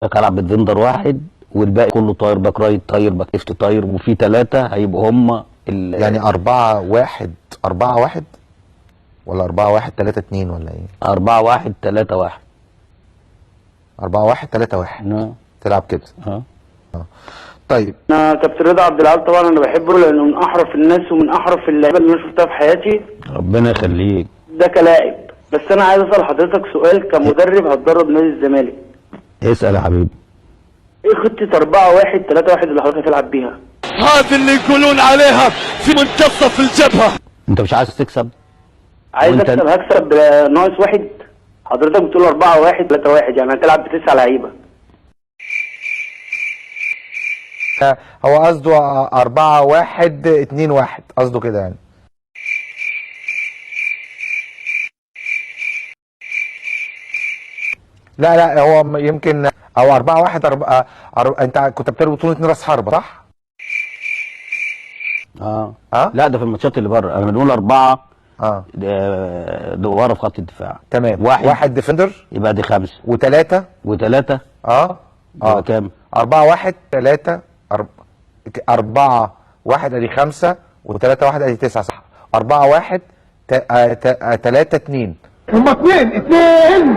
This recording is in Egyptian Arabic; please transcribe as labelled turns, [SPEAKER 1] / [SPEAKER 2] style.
[SPEAKER 1] لك هلعب ب defender واحد والباقي كله طاير، back right طاير، back left طاير، وفي ثلاثة هيبقوا هم
[SPEAKER 2] يعني 4 1 4 1 ولا 4 1 3 2 ولا ايه؟
[SPEAKER 1] 4 1 3 1.
[SPEAKER 2] 4 1 3 1.
[SPEAKER 1] نعم.
[SPEAKER 2] تلعب كده.
[SPEAKER 1] اه.
[SPEAKER 2] طيب.
[SPEAKER 3] انا كابتن رضا عبد العال طبعا انا بحبه لانه من احرف الناس ومن احرف اللعيبة اللي انا شفتها في حياتي.
[SPEAKER 1] ربنا يخليك.
[SPEAKER 3] ده كلاعب، بس انا عايز اسال حضرتك سؤال كمدرب هتدرب نادي الزمالك.
[SPEAKER 1] اسال يا حبيبي.
[SPEAKER 3] ايه خطه 4 1 3 1 اللي حضرتك هتلعب بيها؟
[SPEAKER 4] هذه اللي يقولون عليها في منتصف الجبهة.
[SPEAKER 1] انت مش عايز تكسب؟
[SPEAKER 3] عايز اكسب، هكسب ناقص واحد. حضرتك بتقول 4 1 3 1، يعني هتلعب بتسع لعيبة.
[SPEAKER 2] هو قصده 4 1 2 1، قصده كده يعني. لا لا، هو يمكن او 4 1 4. انت كنت بتلعب بطوله 2 راس حربه صح؟
[SPEAKER 1] اه.
[SPEAKER 2] اه.
[SPEAKER 1] لا، ده في الماتشات اللي بره انا بنقول 4.
[SPEAKER 2] اه.
[SPEAKER 1] ده ورا في خط الدفاع.
[SPEAKER 2] تمام.
[SPEAKER 1] واحد.
[SPEAKER 2] واحد defender.
[SPEAKER 1] يبقى دي 5.
[SPEAKER 2] وثلاثة.
[SPEAKER 1] وثلاثة.
[SPEAKER 2] اه.
[SPEAKER 1] يبقى
[SPEAKER 2] اه.
[SPEAKER 1] كام؟
[SPEAKER 2] 4 1 3 4 1 ادي 5 و3 1 ادي 9 صح؟ 4 1 3 2.
[SPEAKER 5] هما اتنين اتنين.